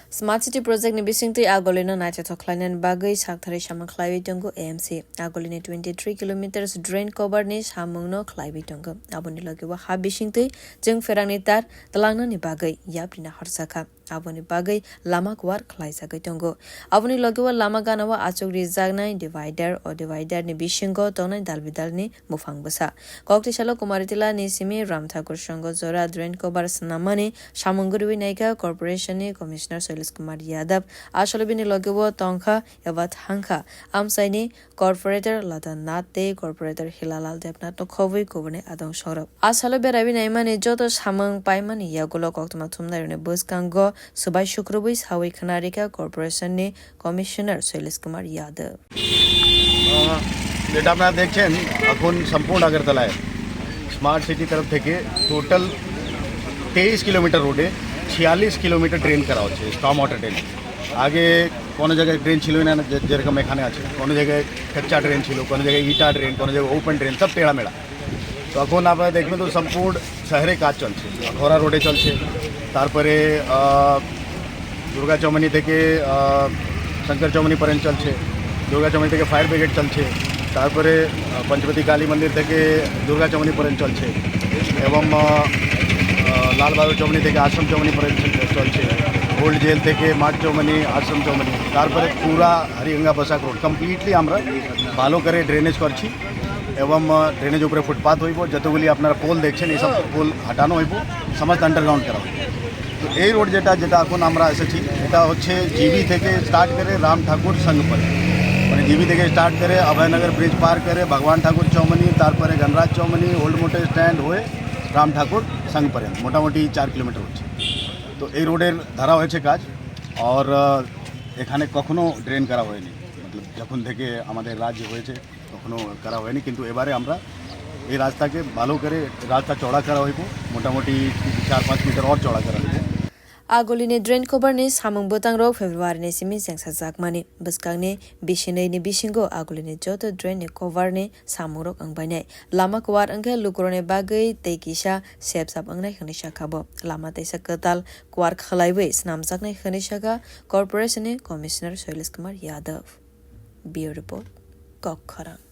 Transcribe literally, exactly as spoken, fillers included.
Smart City Project ni bisingtwi Agulino naithothok khlainani bagwi saktharwi samung khlaiwi tongo A M C. Agulini twenty three kilometers drain cover ni samungno khlaiwi tongo. Aboni loge o ha bisingtwi chwng pherangni tar twlangnani bagwi yapri naharjakha. Aboni bagwi lama kuwar khlaijagwi tongo. Aboni loge o lama gana o achuk rijaknai divider, o divider ni bisingo tongnai dal bidal ni buphang bwsa. Koktwi salo Kumaritila ni simi Ram Thakur Songho jora drain cover swnammani samung guriwi naikha corporation ni commissioner Shailesh Kumar Yadav. Asole bini loge o tongkha eba thangkha amchaini corporator Ladan Nath tei corporator Hilalal Debnath no khobwi kubuni adong sorok. Asalo beraiwi naimani joto samung paimani yagulo koktwma thumnairokni bwskango swbai sukrubwi sawi khna rikha corporation ni commissioner Shailesh Kumar Yadav. আহ, যেটা আপনারা দেখছেন, এখন সম্পূর্ণ আগরতলায় smart city তরফ থেকে টোটাল তেইশ কিলোমিটার রোডে ছিয়াল্লিশ কিলোমিটার ড্রেন করা হচ্ছে, স্টর্ম ওয়াটার ড্রেন। আগে কোনো জায়গায় ড্রেন ছিল না, যে-, যেরকম এখানে আছে, কোনো জায়গায় কাঁচা ড্রেন ছিল, কোনো জায়গায় ইটা ড্রেন, কোনো জায়গায় ওপেন ড্রেন, সব টেড়া মেড়া। তো এখন আপনারা দেখবেন তো সম্পূর্ণ শহরে কাজ চলছে, আখড়া রোডে চলছে, তারপরে, আহ, দুর্গা চৌমনি থেকে, আহ, শঙ্কর চৌমনি পর্যন্ত চলছে, দুর্গা চৌমনি থেকে ফায়ার ব্রিগেড চলছে, তারপরে, আহ, পঞ্চবতী কালী মন্দির থেকে দুর্গা চৌমনি পর্যন্ত চলছে এবং, আহ, আহ, লাল বাহাদুর চৌমনি থেকে আশ্রম চৌমনি পর্যন্ত চলছে, ওল্ড জেল থেকে মাঠ চৌমনি, আশ্রম চৌমনি, তারপরে পুরা হরিগঙ্গা বসাক রোড কমপ্লিটলি আমরা ভালো করে ড্রেনেজ করছি। এবং, আহ, ড্রেনেজ উপরে ফুটপাথ হইব, যতগুলি আপনারা পোল দেখছেন, এইসব পোল হাটানো হইব, সমস্ত আন্ডারগ্রাউন্ড করা হইব। তো এই রোড যেটা, যেটা এখন আমরা এসেছি, এটা হচ্ছে জিবি থেকে স্টার্ট করে রাম ঠাকুর সংঘ পর্যন্ত, মানে জিবি থেকে স্টার্ট করে অভয়নগর ব্রিজ পার করে ভগবান ঠাকুর চৌমনি, তারপরে গণরাজ চৌমনি, ওল্ড মোটর স্ট্যান্ড হয়ে রাম ঠাকুর সংঘ পর্যন্ত মোটামুটি চার কিলোমিটার হচ্ছে। তো এই রোডের ধরা হয়েছে কাজ, আর, আহ, এখানে কখনো ড্রেন করা হয়নি, মতলব যখন থেকে আমাদের রাজ্য হয়েছে কখনো করা হয়নি, কিন্তু এবারে আমরা এই রাস্তাকে ভালো করে রাস্তা চড়া করা হইব, মোটামুটি চার পাঁচ মিটার আর চড়া করা হইব। Agulini drain cover ni samung bwtang rok February ni simi chengsa jakmani. Bwskangni bisinwi ni bisingo Agulini joto drain ni cover ni samung rok wngbainai. Lama kuwar wngkhe lukurokni bagwi tei kisa sepsap wngnai hwnwi sakha bo. Lama teisa kwtal kuwar khwlaiwi swnamjaknai hwnwi sakha corporation ni commissioner Shailesh Kumar Yadav. Bureau report, Kokkhorang.